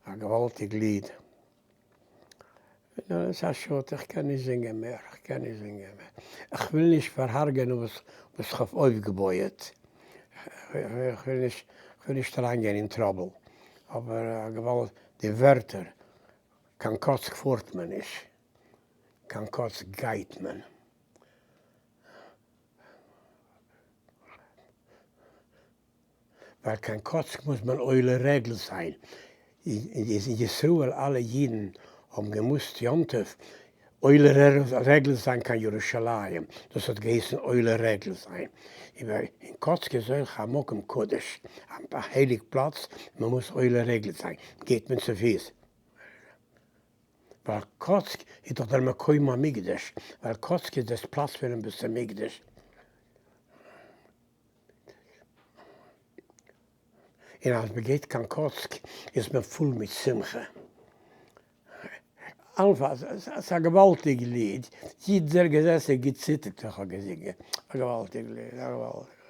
א געוואלטיג ליד. נו, עס איז א שאד, איך קען נישט זינגען מער, איך קען נישט זינגען מער. איך וויל נישט פארהארגענען וואס וואס איך האב אויפגעבויעט. איך וויל נישט, איך וויל נישט אריינגיין אין trouble. אבער א געוואלד, די ווערטער, קיין קאצק פארט מען נישט, קיין קאצק גייט מען. ווייל קיין קאצק מוז מען עולה רגל זיין, אין ישראל אלע אידן האבן געמוזט יום טוב עולה רגל זיין קיין ירושלים, דאס האט געהייסן עולה רגל זיין, אין קאצק איז אויך א מקום קדוש, א הייליג פלאץ, מען מוז עולה רגל זיין, גייט מען צופיס, ווייל קאצק איז דאך דער מקום המקדש, ווייל קאצק איז דאס פלאץ פונעם בית המקדש. און אז מען גייט קיין קאצק איז מען פול מיט שמחה. אלנפאלס, ס'איז א געוואלדיג ליד, יעדער געזעסן און געציטערט ווען כ'האב געזינגען, א געוואלדיג ליד, א געוואלדיג.